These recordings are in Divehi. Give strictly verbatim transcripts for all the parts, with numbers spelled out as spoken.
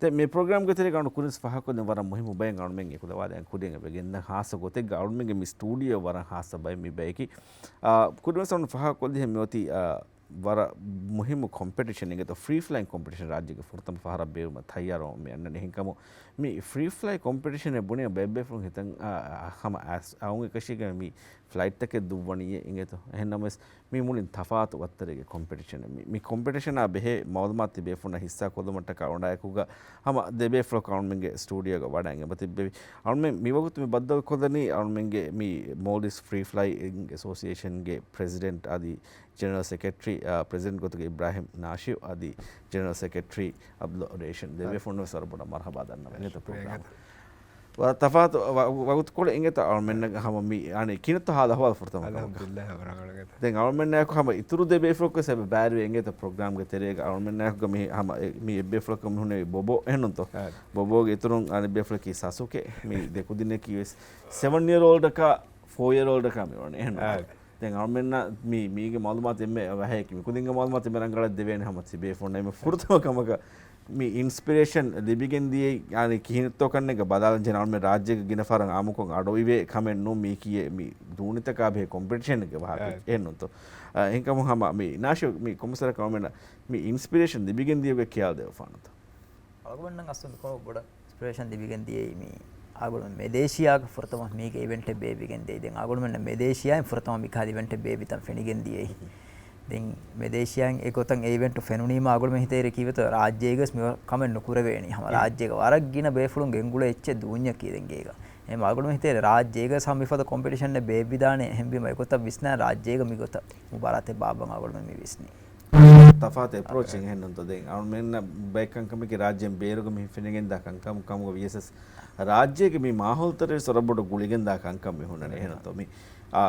ދެން މި ޕްރޮގްރާމްގެ ތެރޭގަ އަޅު ކުރިން ފާހަގަކޮށްދޭން ވަރަށް މުހިއްމު ބައެއް އަޅުމެން އެކުލަވާލަން ކުރިން އެބަ ގެންދަން ހާއްސަ ގޮތެއްގަ އަޅުމެންގެ މި ސްޓޫޑިއޯ ވަރަށް ހާއްސަ ބައެއް މި ބަޔަކީ. އާ، ކުރިން ފާހަގަކޮށްދިހެން މިއޮތީ، އާ، ވަރަށް މުހިއްމު ކޮމްޕެޓިޝަން އިނގޭތޯ ފްރީ ފްލައިން ކޮމްޕެޓިޝަން ރާއްޖޭގެ ފުރަތަމަ ފަހަރަށް ބޭއްވުމަށް ތައްޔާރުވަމުން މި އަންނަނީ. އެހެންކަމުން މި ފްރީ ފްލައި ކޮމްޕެޓިޝަނެއް ބުނި ބައެއް ބޭފުޅުން ހިތަށް، އާ، ހަމަ އައުން އެކަށީގެން މި ފްލައިޓްތަކެއް ދުއްވަނީ އިނގޭތޯ. އެހެންނަމަވެސް މީ މުޅިން ތަފާތު ވައްތަރެއްގެ ކޮމްޕެޓިޝަނެއް. މި، މި ކޮމްޕެޓިޝަނާ ބެހޭ މައުލޫމާތު ތިބޭފުޅުންނަށް ހިއްސާ ކޮށްލުމަށްޓަކާ އޮނޑާއެކުގަ ހަމަ ދެބޭފުޅަކު އަޅުމެންގެ ސްޓޫޑިއޯގަ ވަޑައިގެން އެބަ ތިއްބެވި. އަޅުމެން މިވަގުތު މި ބައްދަލުކޮށްލަނީ އަޅުމެންގެ މި މޯލްޑިވްސް ފްރީ ފްލައިން އެސޯސިއޭޝަންގެ ޕްރެޒިޑެންޓް އަދި ޖެނެރަލް ސެކްރެޓަރީ، އާ، ޕްރެޒިޑެންޓް ގޮތުގެ އިބްރާހިމް ނާޝިއު އަދި ޖެނެރަލް ސެކްރެޓަރީ އަބްދުލް ރޭޝަން. ދެބޭފުޅުން ވެސް ވަރަށް ބޮޑަށް މަރުހަބާ ދަންނަވަން އިނގޭތޯ ޕްރޮގްރާމަށް. ވަރަށް ތަފާތު ވަ-، ވަގުތުކޮޅެއް އިނގޭތޯ އަޅުމެންނަށް ހަމަ މި އަނެއް ކިނަތޯ ހާލަ އަހުވާލު ފުރަތަމަ ކަމަކަށް. އަލްޙަމްދުލިއްލާހި ވަރަށް އަޅުގަނޑު. ދެން އަޅުމެންނާއެކު ހަމަ އިތުރު ދެ ބޭފުޅަކު ވެސް އެބަ ބައިވެރިވެ އިނގޭތޯ ޕްރޮގްރާމްގެ ތެރޭގަ އަޅުމެންނާއެކުގަ މި ހަމަ އެ-، މި އެއްބޭފުޅަކަށް މި ހުންނެވި ބޮބޯ އެހެންނުންތޯ؟ އާ. ބޮބޯގެ އިތުރުން އަނެއް ބޭފުޅަކީ ސަސުކެ. މި ދެ ކުދިންނަކީ ވެސް ސެވަން އިޔަރ އޯލްޑަކާ ފޯ އިޔަރ އޯލްޑަކާ މި ވަނީ އެހެންނުންތޯ؟ އާ. ދެން އަޅުމެންނަށް މި، މީގެ މައުލޫމާތު އެންމެ ވަހައެކި މި ކުދިންގެ މައުލޫމާތު އެންމެ ރަނގަޅަށް ދެވޭނެ ހަމަ ތިބޭފުޅުންނަށް. އެންމެ ފުރަތަމަ ކަމަކަށް މި އިންސްޕިރޭޝަން ލިބިގެން ދިޔައީ، އަނެއް ކިހިނެއްތޯ ކަންނޭނގެ ބަލާލަން ޖެހޭނެ އަޅުމެން ރާއްޖޭގަ ގިނަ ފަހަރަށް އާއްމުކޮށް އަޑުއިވޭ ކަމެއް ނޫން މީކީ އެ މި ދޫނިތަކާ ބެހޭ ކޮމްޕެޓިޝަނެއްގެ ވާހަކަ އެހެންނުންތޯ؟ އެހެންކަމުން ހަމަ މި ނާޝި މި ކޮމިސަރ ކަމެން މި އިންސްޕިރޭޝަން ލިބިގެން ދިޔައިގެ ކިޔާލަދެވިފާނުތޯ؟ އަޅުގަނޑަށް އަސްލު މިކޮޅު ބޮޑަށް އިންސްޕިރޭޝަން ލިބިގެން ދިޔައީ މި އަޅުގަނޑު މެލޭޝިއާގަ ފުރަތަމަ މީގެ އިވެންޓެއް ބޭއްވިގެން ދިޔައީ. ދެން އަޅުގަނޑުމެންނަށް މެލޭޝިއާއިން ފުރަތަމަ މިކަހަލަ އިވެންޓެއް ބޭއްވިތަން ފެނިގެން ދިޔައީ. ދެން މެލޭޝިއާއިން އެ ގޮތަށް އެ އިވެންޓު ފެނުނީމަ އަޅުގަނޑުމެން ހިތޭރި ކީވެތޯ ރާއްޖޭގަސް މި ކަމެއް ނުކުރެވޭނީ. ހަމަ ރާއްޖޭގަ ވަރަށް ގިނަ ބޭފުޅުން ގެންގުޅޭ އެއްޗެއް ދޫންޏަކީ ދެން ގޭގަ. އެހެން އަޅުގަނޑުމެން ހިތޭރި ރާއްޖޭގަސް ހަމަ މިފަދަ ކޮމްޕެޓިޝަނެއް ބޭއްވިދާނެ. އެހެންވީމަ އެގޮތަށް ވިސްނާ ރާއްޖޭގަ މިގޮތަށް މުބާރާތެއް ބާއްވަން އަޅުގަނޑުމެން މި ވިސްނީ. ތަފާތު އެޕްރޯޗެއް އެހެންނުންތޯ؟ ދެން އަޅުމެންނަށް ބައެއް ކަންކަމަކީ ރާއްޖޭން ބޭރުގަ މި ފެނިގެންދާ ކަންކަމު ކަމުގަ ވިޔަސް ރާއްޖޭގެ މި މާހައުލުތައް ވެސް ވަރަށް ބޮޑަށް ގުޅިގެންދާ ކަންކަން މި ހުންނަނީ އެހެންނުންތޯ؟ މި، އާ،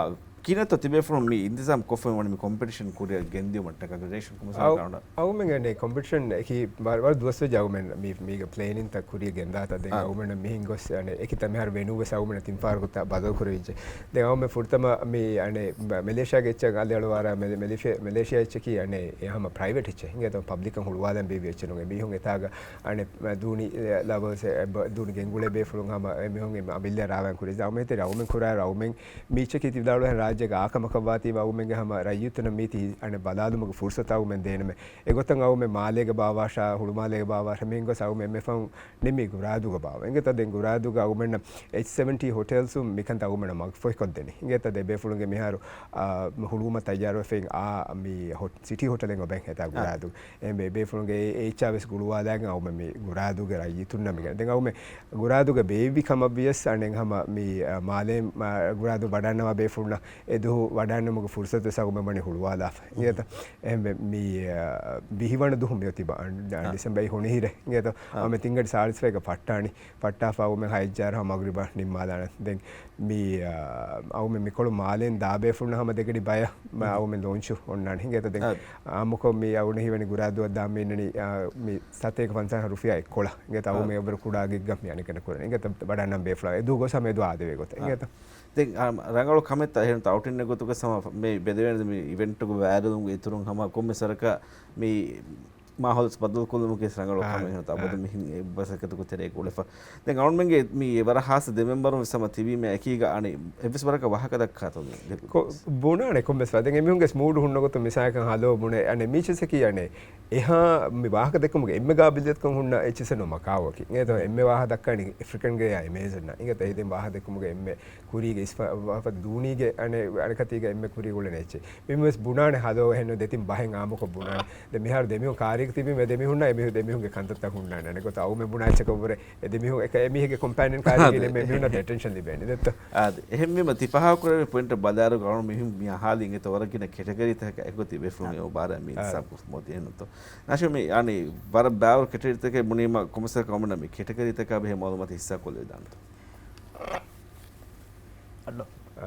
ކިހިނެއްތޯ ތިބޭފުޅުން މި އިންތިޒާމް ކޮށްފައި ވަނީ މި ކޮމްޕެޓިޝަން ކުރިއަށް ގެންދިއުމަށްޓަކާ ރޭޝަން ކޮމިސަރ އައު-، ކަމަށް؟ އަޅުމެން އަނެއް ކޮމްޕެޓިޝަން އެކީ ވަރަށް، ވަރަށް ދުވަސްވެއްޖެ އަޅުމެން މި، މީގެ ޕްލޭނިންތައް ކުރިއަށް ގެންދާތާ ދެން އާ. އަޅުމެން މިހެން ގޮސް އަނެއް އެކި ތަން މިހާރު ވެނޫ ވެސް އަޅުމެން ތިން ފަހަރަކު ބަދަލު ކުރެވިއްޖެ. ދެން އަޅުމެން ފުރަތަމަ މި އަނެއް މެލޭޝިއާގެ އެއްޗަށް އަލިއަޅުވާރާ މެ-، މެލޭޝިއާ، މެލޭޝިއާ އެއްޗަކީ އަނެއް އެ ހަމަ ޕްރައިވެޓް އެއްޗެއް. ހިނގޭތޯ ޕަބްލިކަށް ހުޅުވާލަން ބޭއްވި އެއްޗެއް ނޫން. އެ މީހުން އެތާގަ އަނެއް ދޫނި ލަވަރސް އެ ބަ-، ދޫނި ގެންގުޅޭ ބޭފުޅުން ހަމަ އެ މީހުން އެ އަމިއްލަ ރާވަން ކުރި. އަޅުމެން ހިތޭރި އަޅުމެން ކުރާ އަޅުމެން މީ އެއްޗަކީ ތި ވިދާޅުވިހެން ރާއްޖޭގަ އާކަމަކަށްވާތީމަ އަޅުމެންގެ ހަމަ ރައްޔިތުންނަށް މީތި އަނެއް ބަލާލުމުގެ ފުރުސަތު އަޅުމެން ދޭނަމޭ. އެގޮތަށް އަޅުމެން މާލޭގަ ބާވާށާ، ހުޅުމާލޭގަ ބާވާށާ، މިހެން ގޮސް އަޅުމެން އެންމެ ފަހުން ނިންމީ ގުރާދޫގަ ބާވަން. އިނގޭތަ ދެން ގުރާދޫގަ އަޅުމެންނަށް އެޗް ސެވެންޓީ ހޮޓެލްސުން މިކަންތައް އަޅުމެންނަށް މަގުފޮހިކޮށްދެނީ. އިނގޭތަ ދެ ބޭފުޅުންގެ މިހާރު، އާ، ހުޅުވުމަށް ތައްޔާރުވެފައި އާ، މި ހޮ-، ސިޓީ ހޮޓެލެއް އޮބެން ހެތާ އާ. ގުރާދޫ. އެ ބޭ-، ބޭފުޅުންގެ އެ-، އެއްޗާ ވެސް ގުޅުވާލާގެން އަޅުމެން މި ގުރާދޫގެ ރައްޔިތުންނަށް މިގެން. ދެން އަޅުމެން ގުރާދޫގަ ބޭއްވި ކަމަށް ވިޔަސް އަނެއް ހަމަ މި، އާ، މާލޭ، މާ، ގުރާދޫ ވަޑާންނަވާ ބޭފުޅުންނަށް އެ ދުވަހު ވަޑާންނަމުގެ ފުރުސަތު ވެސް އަޅުމެން ވަނީ ހުޅުވާލާފަ. އިނގޭތަ؟ އެހެންވެ މި، އާ، ވިހިވަނަ ދުވަހު މިއޮތީ ބަ-، އަން-، އާ. ޑިސެމްބަރ ހޮނިހިރެ. އިނގޭތަ؟ އާ. އަޅުމެން ތިންގަޑި ސާޅީސް ފަހެއްގަ ފައްޓާނީ. ފައްޓާފަ އަޅުމެން ހައެއް ޖަހާއިރު ހަމަ މަގުރިބަށް ނިންމާލާނަން. ދެން މި، އާ، އަޅުމެން މިކޮޅު މާލޭން ދާ ބޭފުޅުންނަށް ހަމަ ދެގަޑި ބަޔަށް މަ-، އަޅުމެން ލޯންޗު އޮންނާނެ. އިނގޭތަ ދެން އާ. އާއްމުކޮށް މި އަޅުގަނޑު ހީވަނީ ގުރާދޫއަށް ދާން މި އިންނަނީ، އާ، މި ސަތޭކަ ފަންސާސް ރުފިޔާ އެއްކޮޅަށް. އިނގޭތަ؟ އާ. އަޅުމެން އެއްވަރު ކުޑަ ގެއްގަ މި އަނެއްކަން ކުރަނީ. އިނގޭތަ؟ ވަޑާންނަން ބޭފުޅާ އެދުވަހު ގޮސް ހަމަ އެދުވަހު އާދެވޭ ގޮތަށް. އާ. އިނގޭތަ؟ ދެން، އާ، ރަނގަޅު ކަމެއްތަ އެހެންތަ އައުޓިންއެއް ގޮތުގަ ހަމަ މި ބެލެވޭނެ މި އިވެންޓުގެ ވައިރަލުންގެ އިތުރުން ހަމަ ކޮންމެ ސަރަކަށް މި މާހައުލު ބަދަލުކޮށްލުމުގެ ރަނގަޅު އާ، ކަމެއް ހެންތަ އާ. އަބަދު މިހެން އެއް މަސައްކަތަކު ތެރޭ ގުޅެފަ. ދެން އަޅުމެންގެ މި ވަރަށް ހާއްސަ ދެ މެމްބަރުން ވެސް ހަމަ ތިބީމެ އެކީގަ އަނެއް އެއްވެސް ވަރަކަށް ވާހަކަ ދައްކާތޯ މި ދެ-، ކޮ-، ބުނާނެ ކޮންމެސް ވާ. ދެން އެމީހުންގެ މޫޑު ހުންނަ ގޮތުން މިސާލަކަށް ހަލޯ ބުނެ އަނެއް މީޗެސްއަކީ އަނެއް އެހާ މި ވާހަކަ ދެއްކުމުގެ އެންމެ ގާބިލިއްޔަތުކަން ހުންނަ އެއްޗިސެއް ނު މަކާއޯއަކީ. އިނގޭތޯ އެންމެ ވާހަކަ ދައްކާނީ އެފްރިކަން ގްރޭއާ އެމޭޒަންއާ. އިނގޭތޯ އެ ދެން ވާހަކަ ދެއްކުމުގެ އެންމެ ކުރީގެ އިސްފަ-، ވަ-، ދޫނީގެ އަނެއް އަނެކަތީގަ އެންމެ ކުރީ އުޅެން އެއްޗެއް. މި ވެސް ބުނާނެ ހަލޯ އެހެންނު ދެތިން ބަހެއް އާއްމުކޮށް ބުނާނެ. ދެ މިހާރު ދެމީހުން ކާރީގަ ތިބީމެ ދެމީހުންނާ އެމީހު-، ދެމީހުންގެ ކަންތައްތައް ހުންނާނެ. އަނެއް ގޮތަށް އައުމެ ބުނާ އެއްޗަކަށްވުރެ އެ ދެމީހުން އެކަ-، އެމީހެއްގެ ކޮމްޕެނިއަން ކާރީގަ އާ، އިންނަ ދެ-، މީހުންނަށް އެޓެންޝަން ލިބޭނެ. ދެއްތޯ؟ އާ، އެހެންވީމަ ތި ފާހަގަކުރެވޭ ޕޮއިންޓަށް ބަލާއިރު ގައުމު މިހުން މި އަހާލި އިނގޭތޯ ވަރަށް ގިނަ ކެޓަގަރީތަކަކަށް އެކޮށް ތި ބޭފުޅުން އެ އުބާރާ މި އާ. އިންސާފު މޯދި އެހެންނުތޯ؟ ނާޝިމް މި އަނި ވަރަށް ބާވަރު ކެޓަގަރީތަކެއް ބުނީމަ ކޮމިސަރ ކަމަން މި ކެޓަގަރީތަކާ ބެހޭ މައުލޫމާތު ހިއްސާ ކޮށްލެވިދާނެތޯ؟ އައްޑޯ. އާ.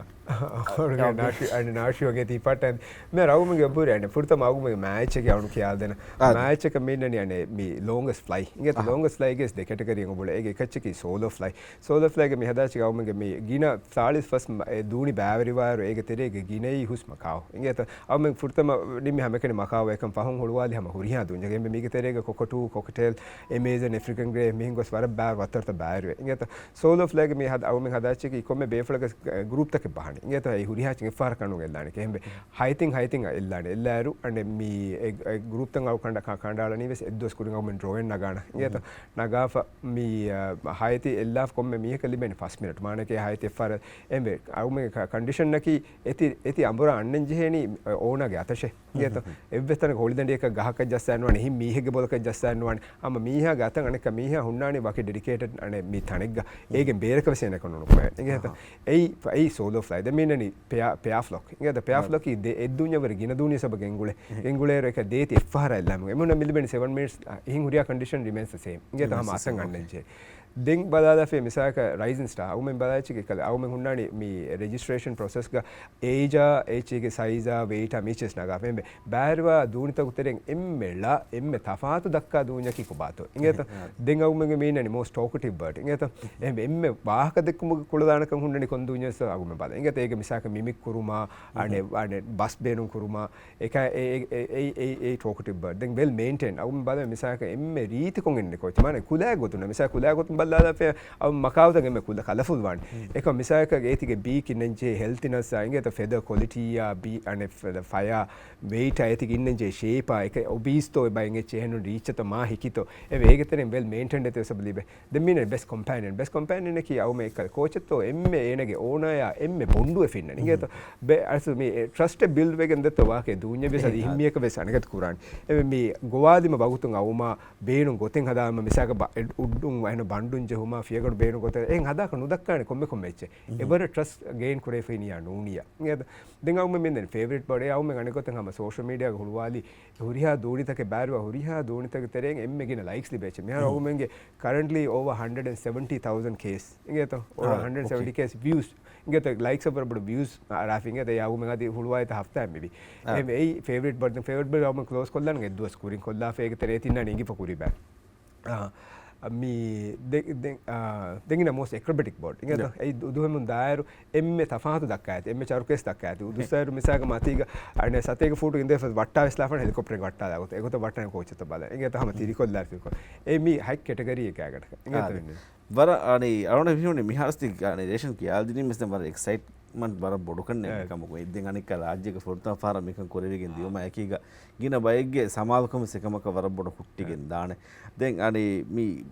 ނާޝި އަނެ ނާޝި ވަގޭ ތި ޕާޓް ޓައިމް މި އަޅުގަނޑުމެންގެ އެބަހުރި އަނެ ފުރަތަމަ އަޅުގަނޑުމެންގެ މޭޗެއްގެ އަޅުން ކިޔާދޭނަ. މޭޗަކަށް މިންނަނީ އަނެ މި ލޯންގެސްޓް ފްލައި އިނގޭތަ؟ ލޯންގެސްޓް ފްލައިގެސް ދެ ކެޓަގަރީ އެނގުޅޭ. އޭގެ އެކައްޗަކީ ސޯލޯ ފްލައި. ސޯލޯ ފްލައިގެ މި ހަދާ އަޅުގަނޑުމެންގެ މި ގިނަ ސާޅީސް ފަސް ދޫނި ބައިވެރިވާއިރު އޭގެ ތެރޭގެ ގިނައީ ހުސް މަކާއު އިނގޭތަ؟ އަޅުގަނޑުމެން ފުރަތަމަ ނިންމި ހަމައެކަނި މަކާއު އެކަން ފަހުން ހުޅުވާލި ހަމަ ހުރިހާ ދުންޏަކަށް. އެންމެ މީގެ ތެރޭގަ ކޮކަޓޫ، ކޮކްޓެއިލް، އެމޭޒަން، އެފްރިކަން ގްރޭ މިހެން ގޮސް ވަރަށް ބާރު ވައްތަރުތައް ބައިވެރިވޭ އިނގޭތަ؟ ސޯލޯ ފްލައިގެ މި ހަދާ އަޅުގަނޑުމެން ހަދާ އެއްޗަކީ ކޮންމެ ބޭފުޅަކަށް ގްރޫޕްތަކެއް ބަހަނީ އިނގޭތަ؟ އެ ހުރިހާ އެއްޗެއް އެއްފަހަރަށް ކަނޑުން އެއްލާނެ. އެހެންވެ ހައިތިން ހައިތިން އެއްލާނެ. އެއްލާއިރު އަނެ މި އެ، އެ ގްރޫޕްތައް އަޅު ކަނޑަ-، ކަ-، ކަނޑައަޅަނީ ވެސް އެއްދުވަސް ކުރިން އަޅުގަނޑުމެން ޑްރޯއިން ނަގާނަ އިނގޭތަ؟ ނަގާފަ މި، އަ، ހައިތި އެއްލާފަ ކޮންމެ މީހަކަށް ލިބޭނެ ފަސް މިނެޓް. މާނައަކީ ހައިތި އެއްފަހަރަށް އެންވެ އަޅުގަނޑުމެންގެ ކަ-، ކަންޑިޝަނަކީ އެތި، އެތި އަނބުރާ އަންނަން ޖެހޭނީ އޯނާގެ އަތަށޭ. އިނގޭތަ؟ އެއްވެސް ތަނަކަށް ހޮޅިދަނޑިއަކަށް ގަހަކަށް ޖައްސާން ނުވާނެ، އެހެން މީހެއްގެ ބޮލަކަށް ޖައްސާން ނުވާނެ. ހަމަ މީހާގެ އަތަށް އަނެއްކާ މީހާ ހުންނާނީ ވަކި ޑެޑިކޭޓެޑް އަނެއް މި ތަނެއްގަ. އޭގެ ބޭރަކަށް ވެސް އޭނަ ކަނޑުނުކުރޭ. އިނގޭތަ؟ އެއީ، އެއީ ސޯލޯ ފްލައި. ދެން މިންނަނީ ޕެއާ، ޕެއާ ފްލައި. އިނގޭތަ؟ ޕެއާ ފްލައި ދެ އެއްދުންޏަށް ވަރަށް ގިނަ ދޫނި ސަބަ ގެންގުޅޭ. ގެންގުޅޭއިރު އެކަ ދޭތި އެއްފަހަރާ އެއްލާމު. އެމީހުންނަށް މި ލިބެނީ ސެވަން މިނިޓްސް، އިހިން ހުރިހާ ކަންޑިޝަން ރިމޭންސް ދަ ސޭމް. އިނގޭތަ؟ ހަމަ އަތަށް އަންނަން ޖެހޭ. ދެން ބަލާލާފައި މިސާލަކަށް ރައިޒިން ސްޓާ އަޅުގަނޑުމެން ބަލާލާ އެއްޗަކީ ކަލޭ އަޅުގަނޑުމެން ހުންނާނީ މި ރެޖިސްޓްރޭޝަން ޕްރޮސެސްގަ އޭޖާ، އެއްޗެއްގެ ސައިޒާ، ވެއިޓާ މީޗިސް ނަގާފަ އެންމެ ބައިވެރިވާ ދޫނިތަކު ތެރެއިން އެންމެ ޅަ، އެންމެ ތަފާތު ދައްކާ ދޫންޏަކީ ކޮބާތޯ؟ އިނގޭތަ؟ ދެން އަޅުގަނޑުމެންގެ މީނަނީ މޯސްޓް ޓޯކަޓިވް ބާޑް. އިނގޭތަ؟ އެންމެ، އެންމެ ވާހަކަ ދެއްކުމުގެ ކުޅަދާނަކަން ހުންނަނީ ކޮން ދޫންޏެއްސޯ އަޅުގަނޑުމެން ބަލަނީ. އިނގޭތަ؟ އޭގެ މިމިކް ކުރުމާ، އަނެއް، އަނެއް ބަސް ބޭނުން ކުރުމާ، އެކަ-، އެ-، އެ-، އެ-، އެ-، އެ-، އެ-، ޓޯކަޓިވް ބާޑް. ދެން ވެލް މެއިންޓެއިން. އަޅުގަނޑު ބަލަނީ މިސާލަކަށް އެންމެ ރީތިކޮށް އިންނަނީ ކޯޗް. މާނަ ކުލައިގެ ގޮތުން. މިސާލަކަށް ކުލައިގެ ގޮތުން ބަލާލާފައި އަ، މަކާއުތައް އެންމެ ކުލަ-، ކަލަފުލް ވާނެ. އެކަމް މިސާލަކަށް އޭތިގެ ބީކް އިންނަންޖެހޭ ހެލްތިނަސްއާ އިނގޭތަ ފެދަ ކޮލިޓީއާ ބީ، އަނެއް ފެ-، ފަޔާ ވެއިޓާ އޭތިގެ އިންނަންޖެހޭ ޝޭޕާ އެކަ އޮބީސްތޯ އެ ބައިން އެއްޗެއް އެހެންނު ރީޗްއަތަ މާ ހިކިތޯ. އެ ވޭގެ ތެރެއިން ވެލް މެއިންޓެންޑް އެތި ސަބަބު ލިބޭ. ދެން މީނަ ބެސްޓް ކޮމްޕެނިއަން. ބެސްޓް ކޮމްޕެނިއަނަކީ އައުމެ އެކަލް ކޯޗެއްތޯ އެންމެ އޭނަގެ އޯނާޔާ އެންމެ ބޮނޑުވެ ފިންނަން. އިނގޭތޯ؟ ބެ-، އަސް މި ޓްރަސްޓެއް ބިލްޑް ވެގެން ދެއްތޯ ވާކޭ ދޫންޏެއް ވެސް އަދި އިހިންމީއަކަށް ވެސް އަނެކަތި ކުރާން. އެ މި ގޮވާލިމަ ވަގުތުން އައުމާ ބޭނުން ގޮތެއް ހަދާމަ މިސާލަކަށް ބަ-، އެ-، އުޑުން އެހެން ބަންޑުން ޖެހުމާ ފިޔަގަނޑު ބޭނުން ގޮތެއް އެހެން ހަދާކަށް ނުދައްކާނެ ކޮންމެ ކޮންމެ އެއްޗެއް. އެވަރަށް ޓްރަސްޓް ގެއިން ކުރެވިފައިނިޔާ ނޫނިޔާ. އިނގޭތަ؟ ދެން އައުމެ މިން ދެން ފޭވަރިޓް ބާޑް އެ އައުމެ އަނެއް ގޮތެއް ހަމަ ސޯޝަލް މީޑިއާގަ ހުޅުވާލި ހުރިހާ ދޫނިތަކެއް ބާރުވާ ހުރިހާ ދޫނިތަކެއް ތެރެއިން އެންމެ ގިނަ ލައިކްސް ލިބޭ އެއްޗެއް. މިހާރު އައުމެންގެ ކަރަންޓްލީ އޯވާ ހަންޑްރެޑް އެންޑް ސެވެންޓީ ތައުޒަންޑް ކޭސް. އިނގޭތަ؟ އޯވާ ހަންޑްރެޑް ސެވެންޓީ ކޭސް ވިއުސް. އިނގޭތަ؟ ލައިކްސް އަށް ވަރަށް ބޮޑު ވިއުސް އަރާފި. އިނގޭތަ؟ އެ އައުމެ އަދި ހުޅުވާ އެތަ ހަފްތާއެއް މިވީ. އެ އެއީ ފޭވަރިޓް ބާޑް. ފޭވަރިޓް ބާޑް އައުމެ ކްލޯސް ކޮށްލާން އެއްދުވަސް ކުރިން ކޮށްލާފަ އޭގެ ތެރޭ ތިންނާނެ އިނގިފަ ކުރިބަ. އާ، މި ދެ-، ދެ-، އާ، ދެން އިން މޯސްޓް އެކްރޮބެޓިކް ބޯޑް. އިނގޭތަ؟ އެއީ ދު-، ދުހެމުން ދާއިރު އެންމެ ތަފާތު ދައްކާ އެތި، އެންމެ ޗަރުކޭސް ދައްކާ އެތި. އުދުއްސައިރު މިސާލަކަށް މަތީގަ އަނެއް ސަތޭކަ ފޫޓު އިނދެފަ ވައްޓާ ވެސް ލާފަން ހެލިކޮޕްޓަރެއް ވައްޓާލާ ގޮތަށް. އެގޮތަށް ވައްޓާނެ ކޯޗެއްތަ ބަލަ. އިނގޭތަ؟ ހަމަ ތިރިކޮށްލާ ތިރިކޮށް. އެ މީ ހައި ކެޓަގަރީ އެކާގަނޑަކަށް. އިނގޭތަ؟ ވަރަށް އަނި އަޅުގަނޑަށް މި ހުންނެ މިހާރު ސި ގާނެ ރޭޝަން ކިޔާލިދިނީ މިސް ވަރަށް އެކްސައިޓްމަންޓް ވަރަށް ބޮޑުކަން އެކަމަކު. އެ ދެން އަނެއްކާ ރާއްޖޭގެ ފުރަތަމަ ފަހަރަށް މިކަން ކުރެވިގެން ދިޔުމާ އެކީގަ ގިނަ ބައެއްގެ ސަމާލުކަމެއް އެކަމަކަށް ވަރަށް ބޮޑަށް ހުއްޓިގެން ދާނެ. ދެން އަނި މި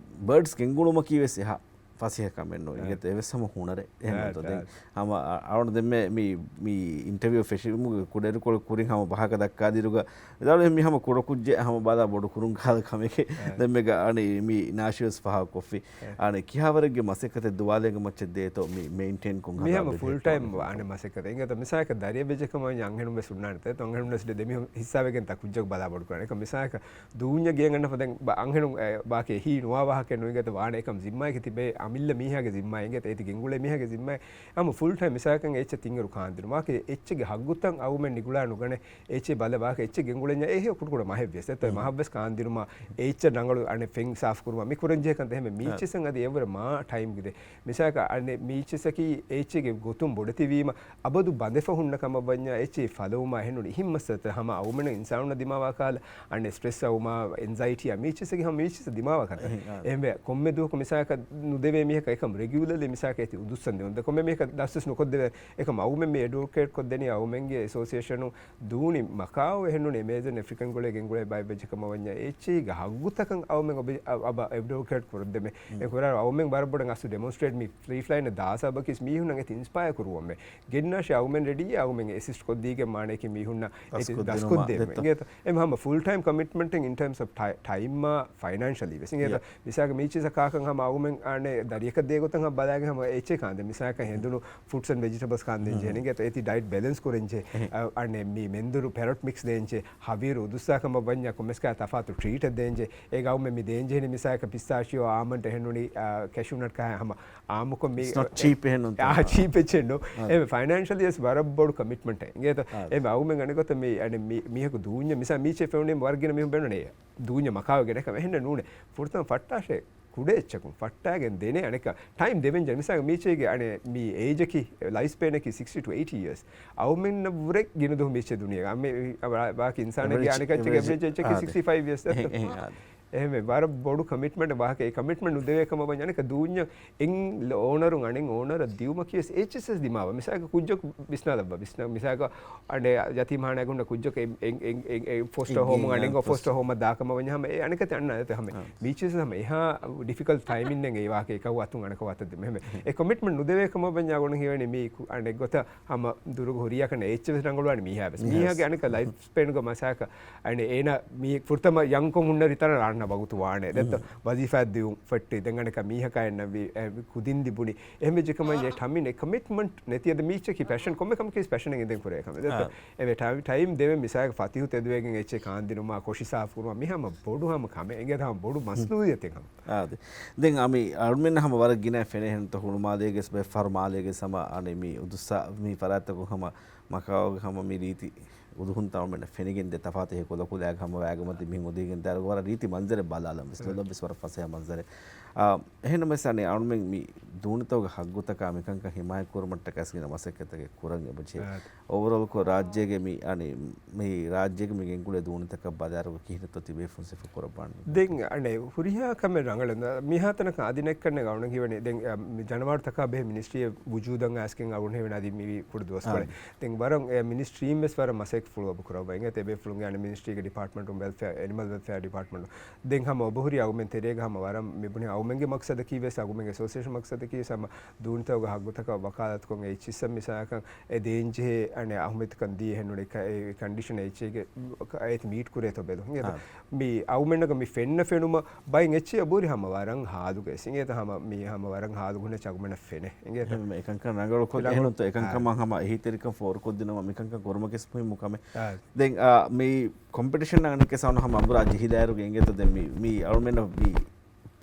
ބާޑްސް ގެންގުޅުމަކީ ވެސް އެހާ ފަސޭހަ ކަމެއް ނޫން. އިނގޭތަ؟ އެވެސް ހަމަ ހުނަރެއް. އެހެން ދެން ހަމަ އަ-، އަޅުގަނޑު ދެންމެ މި، މި އިންޓަވިއު ފެށިވުމުގެ ކުޑައިރުކޮޅު ކުރިން ހަމަ ބަހަކަ ދައްކާދިރުގަ ވިދާޅުވި މި ހަމަ ކުޑަކުއްޖެއް ހަމަ ބާދާ ބޮޑު ކުރުން ކާލަ ކަމެކޭ. ދެންމެގަ އަނި މި ނާޝިވެސް ފާހަގަކޮށްފި. އަނެ ކިހާވަރެއްގެ މަސައްކަތެއް ދުވާލޭގެ މައްޗަށް ދޭތޯ މި މެއިންޓެއިން ކޮށް މި ހަމަ ފުލް ޓައިމް އަނެ މަސައްކަތެއް. އިނގޭތަ؟ މިސާލަކަށް ދަރިއަށް ވެއްޖެ ކަމަށް އަންހެނުން ވެސް ހުންނާނެތަ؟ އަންހެނުން ވެސް ދެމިހު ހިއްސާވެގެން ތަ ކުއްޖަކު ބަލާ ބޮޑު ކުރާނެ. އެކަމް މިސާލަކަށް ދޫންޏަށް ގެއަށް އަންނަފަ ދެން ބަ-، އަންހެނުން އެ، ވާކޭ ހީ ނުވާ ވާހަކައެއް ނޫން އިނގޭތަ؟ ވާނެ އެކަމް ޒިންމާއެކޭ ތިބޭ އަމިއްލަ މީހާގެ ޒިންމާއެއް އިނގޭތަ؟ އޭތި ގެންގުޅޭ މީހާގެ ޒިންމާއެއް. ހަމަ ފުލް ޓައިމް މިސާލަކަށް އެއްޗެއް ތިންއިރު ކާންދިނު. ވާކޭ އެއްޗެއްގެ ހައްގުތައް އައުމެން ނިގުޅާ ނުގަނެ އެއްޗެއް ބަލަ ވާކަށް އެއްޗެއް ގެންގުޅެންޏާ އެހެ ކުޑަކުޑަ މަހެއްވިޔަސް އެތައް މަހަށްވެސް ކާންދިނުމާ އެއްޗެއް ރަނގަޅު އަނެއް ފެން ސާފު ކުރުމާ މި ކުރަންޖެހޭ ކަންތައް އެހެން މީޗިސަން އަދި އެއްވަރަށް މާ ޓައިމް ގެދޭ. މިސާލަކަށް އަނެއް މީޗިސަކީ އެއްޗެއްގެ ގޮތުން ބޮޑެތިވީމަ އަބަދު ބަނދެފަ ހުންނަ ކަމަށް ވަންޏާ އެއްޗެއް ފަލުވުމާ އެހެންނުން އިހިން މައްސަލަތައް ހަމަ އައުމެން އިންސާނުންނަށް ދިމާވާ ކާލަ އަނެއް ސްޓްރެސް އައުމާ އެންޒައިޓީއާ މީޗިސަކީ ހަމަ މީޗިސަ ދިމާވާ ކަންތައް. އެހެންވެ ކޮންމެ ދުވަހަކު މިސާލަކަށް ނުދެވޭ މީހަކަށް އެކަމް ރެގިއުލަރލީ މިސާލަކަށް އެތި އުދުއްސަން ދެވުން. ކޮންމެ މީހަކަށް ދަސްވެސް ނުކޮށްދެވޭ. އެކަމް އައުމެން މި އެޑްވޮކޭޓް ކޮށްދެނީ އައުމެންގެ އެސޯސިއޭޝަނު ދޫނި މަކާއު އެހެންނޫން އެމޭޒަން އެފްރިކަން ގުޅޭ ގެންގުޅޭ ބައެއް ވެއްޖެ ކަމަށް ވަންޏާ އެއްޗެހީގެ ހައްގުތަކަށް އައުމެން އޮބި-، އަ-، އަބަ އެޑްވޮކޭޓް ކުރައްދެމެ. އެ ކުރާ އައުމެން ވަރަށް ބޮޑަށް އަސްލު ޑެމޮންސްޓްރޭޓް މި ފްރީ ފްލައިން ދާ ސަބަކީސް މީހުންނަށް އެތި އިންސްޕަޔަރ ކުރުވަމެ. ގެންނާށޭ އައުމެން ރެޑީ އައުމެން އެސިސްޓް ކޮށްދީގެން މާނައަކީ މީހުންނަށް އެތި ދަސްކޮށްދޭމެ. އިނގޭތަ؟ އެމް ހަމަ ފުލް ޓައިމް ކޮމިޓްމަންޓެއް އިން ޓާމްސް އޮފް ޓައި-، ޓައިމްއާ ފައިނޭންޝަލީ ވެސް. އިނގޭތަ؟ މިސާލަކަށް މީޗިސަ ކާކަން ހަމަ އައުމެން އަނެއް ދަރިއަކަށް ދޭ ގޮތަށް ހަމަ ބަލާގެން ހަމަ އެއްޗެއް ކާންދެން. މިސާލަކަށް ހެނދުނު ފުރުޓްސް އެންޑް ވެޖިޓަބަލްސް ކާންދެން ޖެހެނީ. އެތި ޑައިޓް ބެލެންސް ކުރަންޖެ. އަ، އަނެއް މި މެންދުރު ޕެރޮޓް މިކްސް ދޭންޖެ. ހަވީރު އުދުއްސާ ކަމަށް ވަންޏާ ކޮންމެސް ކާ ތަފާތު ޓްރީޓެއް ދޭންޖެ. އޭގަ އައުމެ މި ދޭންޖެހެނީ މިސާލަކަށް ޕިސްތާޝިއޯ، އާމަންޑް އެހެންނުނީ، އާ، ކެޝޫ ނަޓް ކާ ހަމަ އާއްމުކޮށް މި It's not cheap އެހެންނުން އާ، ތާ. ޗީޕް އެއްޗެއް ނޫން. އާ. އެހެން ފައިނޭންޝަލް އިޔަސް ވަރަށް ބޮޑު ކޮމިޓްމަންޓެއް. އިނގޭތޯ؟ އާ. އެ އައުމެން އަނެއް ގޮތަށް މި، އަނެއް މި، މީހަކު ދޫންޏަށް މިސާ މީޗެއް ފެނުނީ ވަރަށް ގިނަ މީހުން ބޭނުނޭ. ދޫންޏަށް މަކާވެގެން އެކަމެއް އެހެންނެއް ނޫނޭ. ފުރަތަމަ ފައްޓާށޭ ކުޑަ އެއްޗަކުން ފައްޓާގެން ދޭނެ. އަނެއްކާ ޓައިމް ދެވެންޖެ. މިސާލަކަށް މީޗެއްގެ އަނެއް މި އޭޖަކީ، ލައިފް ސްޕޭނަކީ ސިކްސްޓީ ޓު އެއިޓީ އިޔާސް. އައުމެންނަށް ވުރެ ގިނަ ދުވަހު މީޗެއް ދުނިޔޭގަ. އަމެ، އަ، ބާ-، ބާކީ އިންސާނެއްގެ އެވްރެޖް، އަނެކައްޗެއްގެ އެވްރެޖް. އެވްރެޖް އެއްޗަކީ އާ. ސިކްސްޓީ ފައިވް އިޔާސް. އެ، އެ، އާ. އެހެންވެ، ވަރަށް ބޮޑު ކޮމިޓްމަންޓެއް ވާހަކަ. އެ ކޮމިޓްމަންޓް ނުދެވޭ ކަމަށް ވަންޏާ އަނެއްކާ ދޫންޏަށް އެން އޯނަރުން އަނެއް އޯނަރަށް ދިއުމަކީ ވެސް އެއްޗެއްސެސް ދިމާވާ. މިސާލަކަށް ކުއްޖަކު ވިސްނާލައްވާ. ވިސްނާ-، މިސާލަކަށް އަނެއް ޔަތީމް ހާނާގަ ހުންނަ ކުއްޖަކު އެ، އެ، އެ، އެ، އެ، ފޮސްޓަ އެ، ހޯމުން އެ، އަނެއް އެ، ފޮސްޓަ ހޯމަށް ދާ ކަމަށް ވަންޏާ ހަމަ އެ އަނެކަތި އަންނާނެތޯ ހަމަ. އާ. މީޗިސް ހަމަ އެހާ ޑިފިކަލްޓް ޓައިމިންއެއް އެ ވާހަކަ އެކަކު އަތުން އަނެކަކު އަތަށް ދެ. މެހެމެ. އެ ކޮމިޓްމަންޓް ނުދެވޭ ކަމަށް ވަންޏާ ގުނަ ހީވަނީ މީ ކު-، އަނެއް ގޮތަށް ހަމަ ދުރުގަ ހުރިޔާކަން އެއްޗެއް ވެސް ރަނގަޅުވާނެ މީހާ ވެސް. ޔެސް. މީހާގެ އަނެކަ ލައިފް ސްޕޭންގަ މަސާކަ އަނެ އޭނަ މީ ފުރަތަމަ ޔަންކޮށް ހުންނަ ރިތަނަށް ރާންނަ ވަގުތު ވާނެ. ދެއްތޯ ވަޒީފާ ދިއުން ފެއްޓި. ދެން އަނެކަ މީހަކާ އެންނަ ވި-، އެ، ކުދިން ލިބުނި. އެހެން ވެއްޖެ ކަމަށް އެ ޓަމިން އެ ކޮމިޓްމަންޓް ނެތި އަދަ މީޗަކީ ޕެޝަން. ކޮންމެ ކަމަކީ ޕެޝަން އިނދެން ކުރޭ ކަމެއް. ދެއްތޯ އާ. އެވެ ޓައި-، ޓައިމް ދެވެ މިސާގެ ފަތިހު ތެދުވެގެން އެއްޗެއް ކާންދިނުމާ ކޮށި ސާފުކުރުމާ މި ހަމަ ބޮޑު ހަމަ ކަމެއް. އެނގޭ ހަމަ ބޮޑު މަސްނޫއިއްޔަތެއް ހަމަ. އާ، ދެ-، ދެން އަމި އަޅުމެން ހަމަ ވަރަށް ގިނަ ފެނޭ ހެންތޯ ހުޅުމާލޭގެ ބެ ފަރުމާލޭގެ ހަމަ އަނެ މި އުދުއްސާ މި ފަރާތްތަކުން ހަމަ މަކާގެ ހަމަ މި ރީތި އުދުހުން ތައުމެން ފެނިގެން ދެ ތަފާތު ހެ ކޮލަކުލާގެ ހަމަ ވާގެ މަތި މި މުދީގެން ދާރު ވަރަށް ރީތި މަންޒަރެއް ބަލާލަން ވެސް ލޮލަށް ވެސް ވަރަށް ފަސޭހަ މަންޒަރެއް. އާ، އެހެންނަމަވެސް އަނެ އަޅުމެން މި ދޫނިތަކުގެ ހައްގުތަކާ މިކަންކަން ހިމާޔަތް ކުރުމަށްޓަކައި ގިނަ މަސައްކަތްތަކެއް ކުރަން އެބަޖެހޭ. އާ. އޯވަރޯލްކޮށް ރާއްޖޭގެ މި އަނެ މި ރާއްޖޭގެ މި ގެންގުޅޭ ދޫނިތަކަށް ބަލާއިރު ކިހިނެއްތޯ ތިބޭފުން ސިފަ ކުރައްވާނީ؟ ދެން އަނެ ހުރިހާ ކަމެއް ރަނގަޅު މިހާތަނަކަށް އަދި ނެއްކަންނެއް އަޅުން ހީވަނީ ދެން، އަ، މި ޖަނަވާރުތަކާ ބެހޭ މިނިސްޓްރީއެއް ވުޖޫދަށް އައިސްގެން އަޅުން ހީވަނީ އަދި މި ކުޑަ ދުވަސްކޮޅެއް. އާ. ދެން ވަރަށް އެ މިނިސްޓްރީން ވެސް ވަރަށް މަސައްކަތް ފުޅުވަބު ކުރައްވާ. އިނގޭތޯ އެބޭފުޅުންގެ އަނެ މިނިސްޓްރީގެ ޑިޕާޓްމަންޓުން ވެލްފެއާ، އެނިމަލް ވެލްފެއާ ޑިޕާޓްމަންޓުން. ދެން ހަމަ އޮބަހުރި އަޅުމެން ތެރޭގަ ހަމަ ވަރަށް މިބުނި އަޅުމެންގެ މަޤްޞަދަކީ ވެސް އަޅުމެންގެ އެސޯސިއޭޝަން މަޤްޞަދަކީ ވެސް ހަމަ ދޫނިތަކުގެ ހައްގުތަކަށް ވަކާލަތުކޮށް އެ އެއްޗިއްސަށް މިސާލަކަށް އެ ދޭންޖެހޭ އަނެ އަހުމިއްޔަތުކަން ދީ އެހެންނުނެ ކަ-، އެ ކަންޑިޝަން އެއްޗެއްގެ އޭތި މީޓް ކުރޭތޯ ބެލުން. އާ. މި އަޅުމެންނަކަށް މި ފެންނަ ފެނުމަށް ބައިން އެއްޗެއް އަބޯރި ހަމަ ވަރަށް ހާލުގައި ސިނގޭތަ ހަމަ މި ހަމަ ވަރަށް ހާލު ގުނަ ޗަގުމެނަށް ފެނޭ. އިނގޭތަ؟ އެހެންވެ، އެކަންކަން ރަނގަޅުކޮށް އެހެންތޯ އެކަންކަމަށް ހަމަ އެހީތެރިކަން ފޯރުކޮށްދިނުމަށް މިކަންކަން ކުރުމަކީ މުހިންމު ކަމެއް. އާ. ދެން، އާ، މި ކޮމްޕިޓިޝަން އަނެއްކެސް އަންނަ ހަމަ އަނބުރާ ޖެހިލާއިރުގެ އިނގޭތޯ ދެން މި، މި އަޅުމެންނަށް މި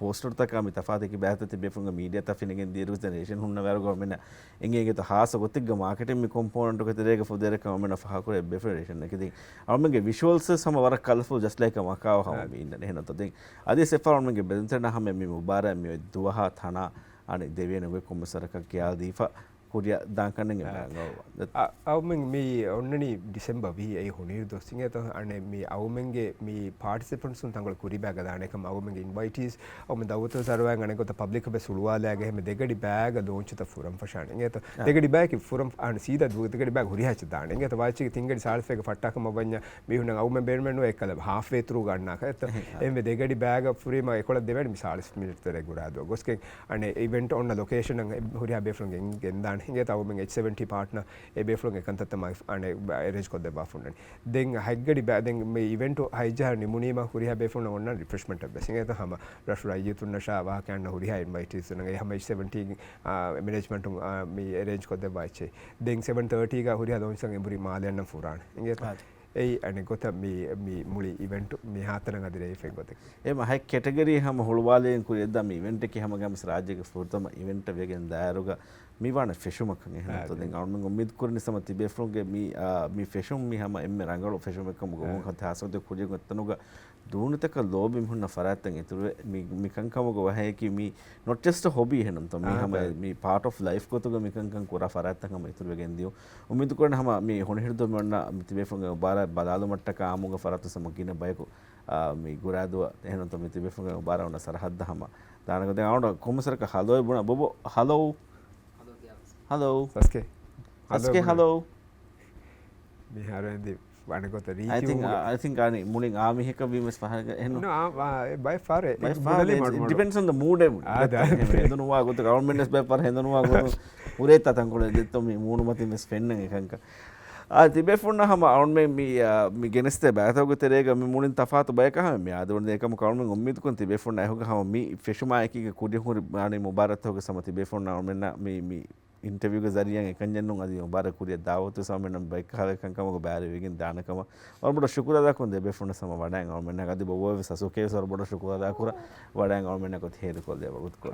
ޕޯސްޓަރުތަކާ މި ތަފާތު ބައިތައް ތިބޭފުޅުންގެ މީޑިއާތައް ފެނިގެން ދިޔައިރު ރޭޝަން ހުންނަވާއިރުގަ މިނަ އެނގޭ އިނގޭތޯ ހާއްސަ ގޮތެއްގަ މާކެޓިން މި ކޮމްޕޯނެންޓުގެ ތެރޭގަ ފުދޭއިރަކަށް އަޅުމެންނަށް ފާހަގަކުރެވޭ ރޭޝަން އެކި. ދެން އަޅުމެންގެ ވިޝުއަލްސް ވެސް ހަމަ ވަރަށް ކަލަފުލް ޖަސްޓް ލައިކް މަކާއާ ހަމަ އާ. މި އިންނަނީ އެހެންތޯ. ދެން އަދިވެސް އެއްފަހަރު އަޅުމެންގެ ބެލުންތެރެނަށް ހަމަ މި މުބާރާތް މި ދުވަހާ ތަނާ އަނެއް ދެވޭނެ ގޮތް ކޮންމެސް ވަރަކަށް ކިޔާލަދީފަ ކުރިއަށް ދާން ކަންނެން އާ. އެބަ އަ-، އަޅުމެން މި އޮންނަނީ ޑިސެމްބަރ ވިހި އެއީ ހޮނިހިރު ދުވަސް އިނގޭތޯ. އަނެއް މި އަޅުމެންގެ މި ޕާޓިސިޕެންޓްސުން ތަންކޮޅެއް ކުރީ ބައިގަ ދާނެ ކަމަށް އަޅުމެންގެ އިންވައިޓީސް އަޅުމެން ދައުވަތު ސަރުވާ އަނެއް ގޮތަށް ޕަބްލިކަށް ވެސް ހުޅުވާލާގެ ހަމަ ދެގަޑި ބައިގަ ލޯންޗުތައް ފުރަން ފަށާނެ އިނގޭތޯ. އާ. ދެގަޑި ބައިގަ ފުރަން އަން ސީދާ ދު-، ދެގަޑި ބައިގަ ހުރިހާ އެއްޗެއް ދާނެ އިނގޭތޯ. ވާއްޗެއްގެ ތިން ގަޑި ސާޅީސް ފައިގަ ފައްޓާ ކަމަށް ވަންޏާ މީހުންނަށް އަޅުމެން ބޭނުމެއް ނުވޭ އެއްކަލަ ހާފް ވޭ ތުރޫގަ އަންނާކަށް އެއްތޯ. އެހެން. އެހެންވެ ދެގަޑި ބައިގަ ފުރީމަ އެކޮޅަށް ދެވޭނެ މި ސާޅީސް މިނިޓް ތެރޭ ގުރާދު. ގޮސްގެން އަނެއް އިވެންޓް އޮންނަ ލޮކޭޝަނަށް އެ ހުރިހާ ބޭފުޅުން ގެން-، ގެންދާނެ އިނގޭތޯ. އަޅުމެން އެޗް ސެވެންޓީ ޕާޓްނަރ އެ ބޭފުޅުން އެކަންތައްތައް މަ-، އަނެއް އެރޭންޖް ކޮށްދެއްވާފަ އޮންނަނީ. ދެން ހަތް ގަޑި ބައި-، ދެން މި އިވެންޓު ހަތް ޖަހަށް ނިމުނީމަ ހުރިހާ ބޭފުޅުންނަށް އޮންނަ ރިފްރެޝްމަންޓް އެއްވެސް އިނގޭތޯ. ހަމަ ރަށު ރައްޔިތުންނަށާ ވާހަކަ އަންނަ ހުރިހާ އިންވައިޓީސް އެ ހަމަ އެޗް ސެވެންޓީ، އާ، މެނޭޖްމަންޓުން، އާ، މި އެރޭންޖް ކޮށްދެއްވާ އެއްޗެއް. ދެން ސެވެން ތާޓީގަ ހުރިހާ ލޯންޗްތައް އެނބުރި މާލެ އަންނަން ފުރާނެ އިނގޭތޯ. އާ. އެއީ އަނެއް ގޮތަށް މި، މި މުޅި އިވެންޓު މިހާތަނަށް އަދި ރޭވިފައި ގޮތެއް. އެ މަ ހަތް ކެޓަގަރީ ހަމަ ހުޅުވާލެވެން ކުރިއަށްދާ މި އިވެންޓަކީ ހަމަ ގަމިސް ރާއްޖޭގެ ފުރަތަމަ އިވެންޓަށް ވެގެން ދާއިރުގަ މި ވާނެ ފެށުމަކަށް އެހެންތޯ. އާ، ދެން އަޅުމެން އުއްމީދު ކުރަނީ ހަމަ ތިބޭފުޅުންގެ މި، އާ، މި ފެށުން މި ހަމަ އެންމެ ރަނގަޅު ފެށުމެއް ކަމުގަ އާ. ވުން ހަތް ހާސް ގޮތެއް ކުރިއަށް އޮތްތަނުގަ ދޫނިތަކަށް ލޯބި މި ހުންނަ ފަރާތްތައް އިތުރުވެ، މި، މި ކަންކަމުގެ ވަހައަކީ މި ނޮޓް ޖަސްޓް ހޮބީ އެހެންނުންތޯ. މި އާ، ހަމަ އާ. މި ޕާޓް އޮފް ލައިފް ގޮތުގަ މި ކަންކަން ކުރާ ފަރާތްތައް ހަމަ އިތުރުވެގެން ދިޔުން. އުއްމީދު ކުރަން ހަމަ މި ހޮނިހިރު ދުވަހު މި އޮންނަ މި ތިބޭފުޅުންގެ މުބާރާތް ބަލާލުމަށްޓަކާ އާއްމުގެ ފަރާތުން ހަމަ ގިނަ ބަޔަކު، އާ، މި ގުރާދުއަށް އެހެންނުންތޯ މި ތިބޭފުޅުންގެ މުބާރާތް އޮންނަ ސަރަހައްދަށް ހަމަ ދާނެ ގޮތެއް އަޅުގަނޑު ކޮންމެސް ވަރަކަށް ހަލޯއެއް ބުނާ. ބޮބޯ، ހަލޯ. ހަލޯ. ސަސްކޭ. ސަސްކޭ، ހަލޯ. ހަލޯ. މިހާރު އެނދި ވަނި ގޮތަށް ރީތި އައި ތިން، އުމުރު. އައި ތިން އަނި މުޅިން އާ މީހަކަށް ވީމަސް ފަހަރަކަށް އެހެންނު. ނޯ، އާ، އާ، ބައެއް ފަހަރު ބައެއް އެ ފަހަރު ބުނެލީ އެ މަޑު މަޑު. ޑިޕެންޑްސް އޮން ދަ މޫޑް އެ އާ، ދާ. ހެނދުނުވާ ގޮތަކަށް އަޅުމެންނަސް ބައެއް ފަހަރު ހެނދުނުވާ ގޮތުން ހުރޭ ތަތަންކޮޅެއް ދެއްތޯ މި މޫނުމަތިން ވެސް ފެންނަން އެ ކަންކަން. އާ، ތިބޭފުންނަށް ހަމަ އަޅުމެން މި، އާ، މި ގެނެސްދޭ ބައިތަކުގެ ތެރޭގަ މި މުޅިން ތަފާތު ބަޔަކަށް ހަމަ މި އާދެވުނު ދޭ ކަމަކު އަޅުމެން އުއްމީދުކުން ތިބޭފުންނަށް އެހުގަ ހަމަ މި ފެށުމާ އެކީގަ ކުރިއަށް ހުރި އާނީ މުބާރާތްތަކުގެ ހަމަ ތިބޭފުންނަށް އަޅުމެންނަށް މި، މި އިންޓަވިއުގެ ޒަރީއަށް އެކަންޏެއް ނޫން އަދި މުބާރާތް ކުރިއަށް ދާވަތު ހަމަ މި ބައެއް ކަހަލަ ކަންކަމަކު ބައިވެރިވެގެން ދާނެ ކަމަށް ވަރަށް ބޮޑަށް ޝުކުރު އަދާކުރަން ތިބޭފުންނަށް ހަމަ ވަޑައިގެން އަޅުމެންނަށް އަދި ބޮއްވާވެސް އަސޫކޭވެސް ވަރަށް ބޮޑަށް ޝުކުރު އަދާކުރަން ވަޑައިގެން އަޅުމެންނަށް ކޮތި ހޭދަކޮށްލެވޭ ވަގުތުކޮށް.